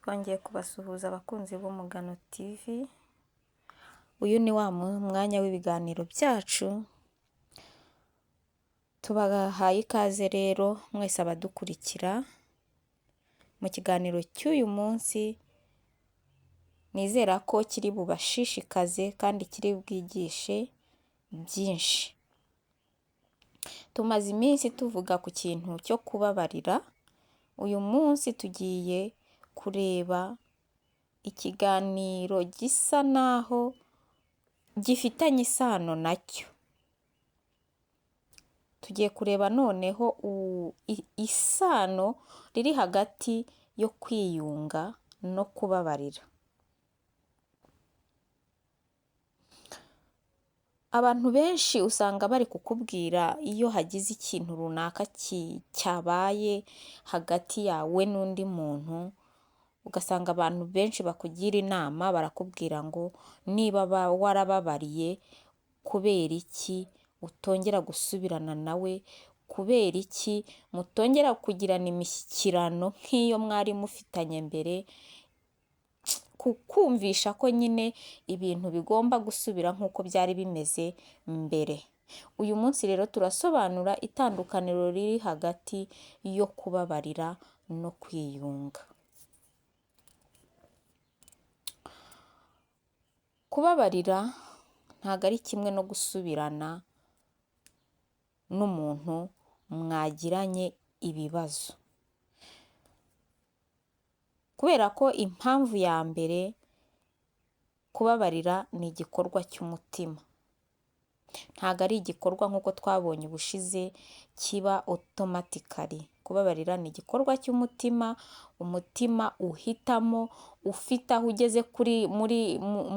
Twongeye kubasuhuza abakunzi b'Umugano TV, uyu ni wa mwanya w'ibiganiro byacu, tubahaye ikaze rero mwese abadukurikira mu kiganiro cy'uyu munsi, nizera ko kiri bubashishikaze kandi kiri bwigishe byinshi. Tumaze iminsi tuvuga ku kintu cyo kubabarira, uyu munsi tugiye kureba ikiganiro gisa naho gifitanye isano nacyo. Tugiye kureba noneho isano riri hagati yo kwiyunga no kubabarira. Abantu benshi usanga bari kukubwira iyo hagize ikintu runaka cyabaye hagati yawe n'undi muntu, ugasanga abantu benshi bakugira inama barakubwira ngo niba warababariye kubera iki utongera gusubirana nawe, kubera iki mutongera kugirana imishyikirano nk'iyo mwari mufitanye mbere, kukumvisha ko nyine ibintu bigomba gusubira nk'uko byari bimeze mbere. Uyu munsi rero turasobanura itandukaniro riri hagati yo kubabarira no kwiyunga. Kubabarira ntabwo ari kimwe no gusubirana n'umuntu mwagiranye ibibazo. Kubera ko impamvu ya mbere, kubabarira ni igikorwa cy'umutima. Ntabwo ari igikorwa nk'uko twabonye ubushize kiba automatically. Kubabarira ni igikorwa cy'umutima, umutima uhitamo, ufite aho ugeze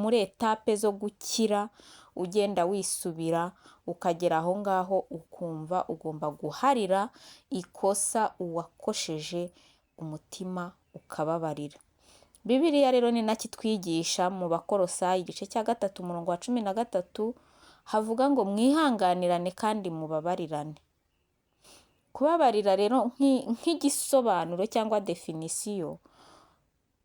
muri etape zo gukira, ugenda wisubira, ukagera aho ngaho ukumva ugomba guharira ikosa uwakosheje, umutima ukababarira. Bibiliya rero ni nacyo itwigisha mu Bakolosayi igice cya 3 umurongo wa 13, havuga ngo mwihanganirane kandi mubabarirane. Kubabarira rero nk'igisobanuro cyangwa definisiyo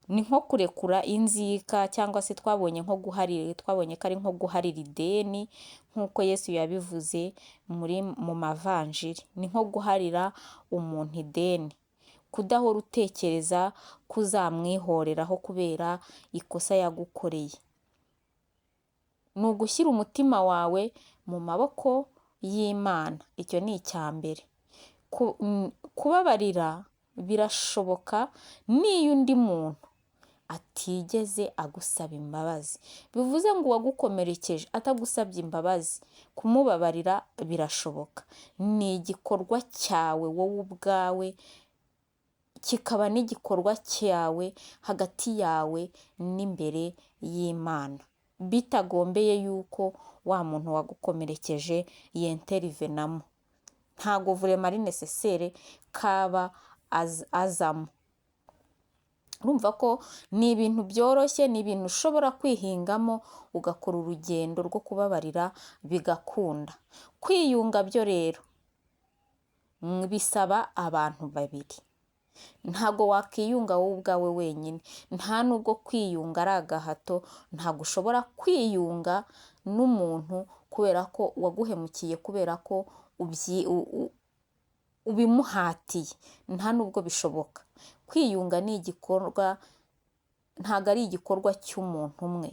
ni nko kurekura inzika, cyangwa se twabonye nko guharira, twabonye ko ari nko guharira ideni nk'uko Yesu yabivuze mu mavanjiri, ni nko guharira umuntu ideni, kudahora utekereza ko uzamwihoreraho kubera ikosa yagukoreye. Ni ugushyira umutima wawe mu maboko y'Imana, icyo ni icya mbere. Kubabarira birashoboka n'iyo undi muntu atigeze agusaba imbabazi, bivuze ngo uwagukomerekeje atagusabye imbabazi, kumubabarira birashoboka. Ni igikorwa cyawe wowe ubwawe, kikaba n'igikorwa cyawe hagati yawe n'imbere y'Imana, bitagombeye yuko wa muntu wagukomerekeje yenterivenamo. Ntago vurema ari necessaire kaba azamo. Urumva ko ni ibintu byoroshye, ni ibintu ushobora kwihingamo ugakora urugendo rwo kubabarira bigakunda. Kwiyunga byo rero bisaba abantu babiri. Ntago wakiyunga wowe ubwawe wenyine, nta nubwo kwiyunga ari agahato, ntago ushobora kwiyunga n'umuntu kubera ko waguhemukiye, kubera ko ubimuhatiye, nta nubwo bishoboka. Kwiyunga ni igikorwa, ntago ari igikorwa cy'umuntu umwe,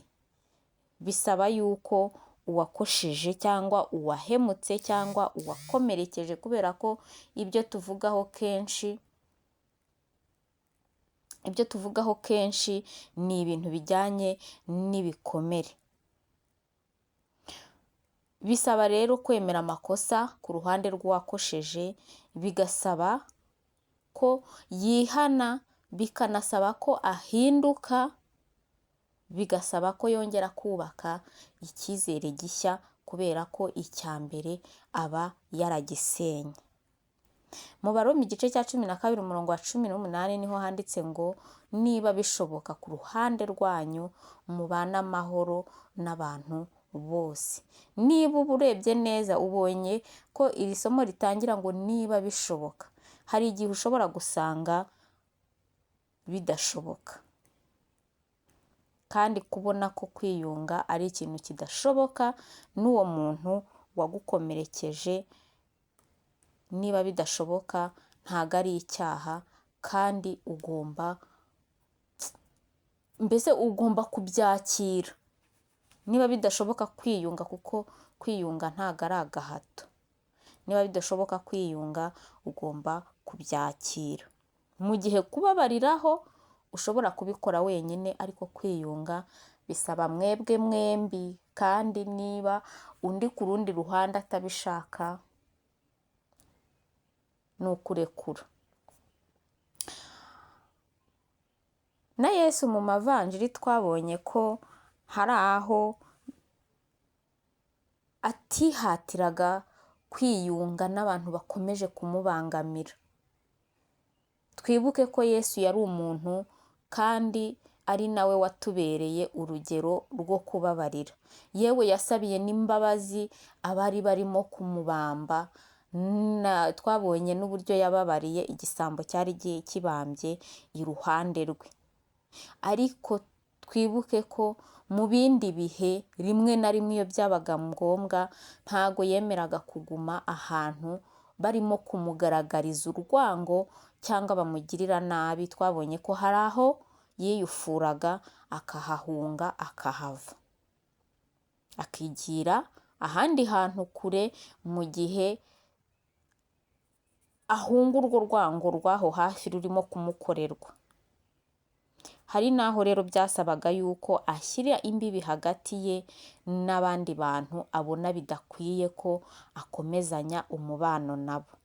bisaba yuko uwakosheje cyangwa uwahemutse cyangwa uwakomerekeje, kubera ko ibyo tuvugaho kenshi, ibyo tuvugaho kenshi ni ibintu bijyanye n'ibikomere. Bisaba rero kwemera amakosa ku ruhande rw'uwakosheje, bigasaba ko yihana, bikanasaba ko ahinduka, bigasaba ko yongera kubaka icyizere gishya, kubera ko icya mbere aba yaragisenye. Mu Baroma igice cya 12 umurongo wa 18 niho handitse ngo niba bishoboka ku ruhande rwanyu mubane amahoro n'abantu bose. Niba uba urebye neza ubonye ko iri somo ritangira ngo niba bishoboka, hari igihe ushobora gusanga bidashoboka. Kandi kubona ko kwiyunga ari ikintu kidashoboka n'uwo muntu wagukomerekeje, niba bidashoboka ntago ari icyaha, kandi ugomba mbese ugomba kubyakira. Niba bidashoboka kwiyunga, kuko kwiyunga ntago ari agahato, niba bidashoboka kwiyunga ugomba kubyakira. Mu gihe kubabariraho ushobora kubikora wenyine, ariko kwiyunga bisaba mwebwe mwembi, kandi niba undi ku rundi ruhande atabishaka ni ukurekura. Na Yesu mu mavanjiri twabonye ko hari aho atihatiraga kwiyunga n'abantu bakomeje kumubangamira. Twibuke ko Yesu yari umuntu kandi ari nawe watubereye urugero rwo kubabarira. Yewe yasabiye n'imbabazi abari barimo kumubamba, twabonye n'uburyo yababariye igisambo cyari kibambye iruhande rwe. Ariko twibuke ko mu bindi bihe rimwe na rimwe iyo byabaga ngombwa ntago yemeraga kuguma ahantu barimo kumugaragariza urwango cyangwa bamugirira nabi. Twabonye ko hari aho yiyufuraga akahahunga akahava, akigira ahandi hantu kure mu gihe ahunga urwo rwango rw'aho hafi rurimo kumukorerwa. Hari n'aho rero byasabaga yuko ashyira imbibi hagati ye n'abandi bantu abona bidakwiye ko akomezanya umubano nabo.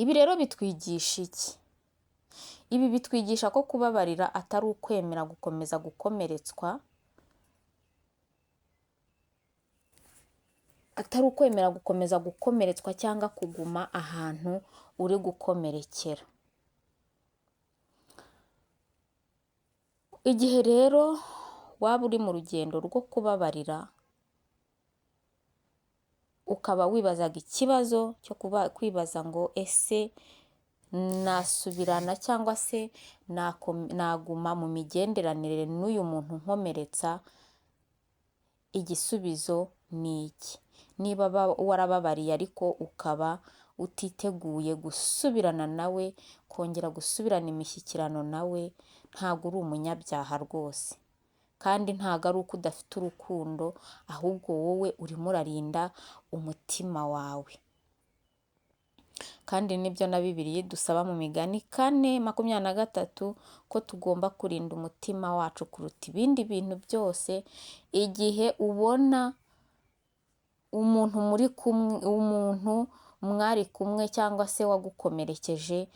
Ibi rero bitwigisha iki? Ibi bitwigisha ko kubabarira atari ukwemera gukomeza gukomeretswa, atari ukwemera gukomeza gukomeretswa cyangwa kuguma ahantu uri gukomerekera. Igihe rero waba uri mu rugendo rwo kubabarira, ukaba wibazaga ikibazo cyo kwibaza ngo ese nasubirana cyangwa se naguma mu migenderanire n'uyu muntu nkomeretsa, igisubizo ni iki: niba warababariye ariko ukaba utiteguye gusubirana nawe, kongera gusubirana imishyikirano nawe, ntabwo uri umunyabyaha rwose. Kandi ntabwo ari uko udafite urukundo, ahubwo wowe urimo urarinda umutima wawe. Kandi nibyo na Bibiliya idusaba mu migani 4:23 ko tugomba kurinda umutima wacu kuruta ibindi bintu byose. Igihe ubona umuntu muri kumwe, umuntu mwari kumwe cyangwa se wagukomerekeje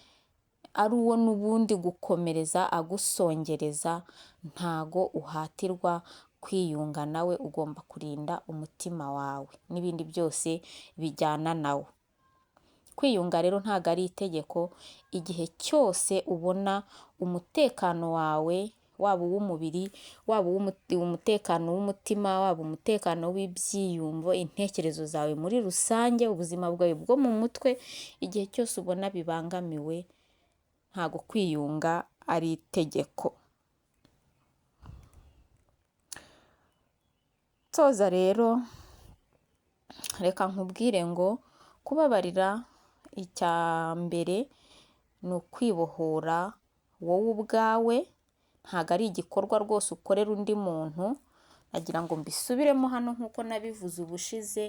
ari uwo n'ubundi gukomereza agusongereza, ntago uhatirwa kwiyunga nawe, ugomba kurinda umutima wawe n'ibindi byose bijyana nawo. Kwiyunga rero ntago ari itegeko, igihe cyose ubona umutekano wawe, waba uw'umubiri, waba umutekano w'umutima, waba umutekano w'ibyiyumvo, intekerezo zawe muri rusange, ubuzima bwawe bwo mu mutwe, igihe cyose ubona bibangamiwe, ntago kwiyunga ari itegeko. Nsoza rero reka nkubwire ngo kubabarira icya mbere ni ukwibohora wowe ubwawe, ntago ari igikorwa rwose ukorera undi muntu. Nagira ngo mbisubiremo hano nk'uko nabivuze ubushize,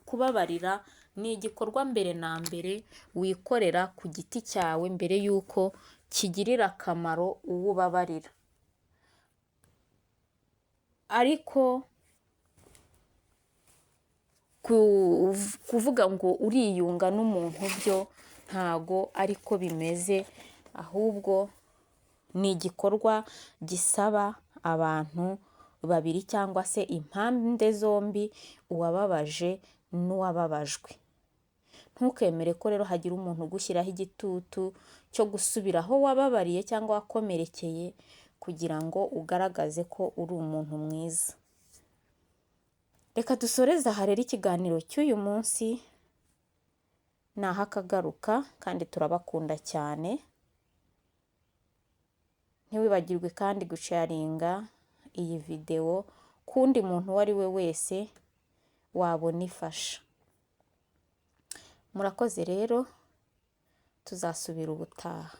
kubabarira ni igikorwa mbere na mbere wikorera ku giti cyawe mbere y'uko kigirira akamaro uwo ubabarira. Ariko kuvuga ngo uriyunga n'umuntu byo ntago ariko bimeze, ahubwo ni igikorwa gisaba abantu babiri cyangwa se impande zombi, uwababaje n'uwababajwe. Ntukemere ko rero hagira umuntu ugushyiraho igitutu cyo gusubira aho wababariye cyangwa wakomerekeye kugira ngo ugaragaze ko uri umuntu mwiza. Reka dusoreze aha rero ikiganiro cy'uyu munsi, ni ah'akagaruka kandi turabakunda cyane. Ntiwibagirwe kandi gusharinga iyi videwo ku wundi muntu uwo ari we wese wabona ifasha. Murakoze rero, tuzasubira ubutaha.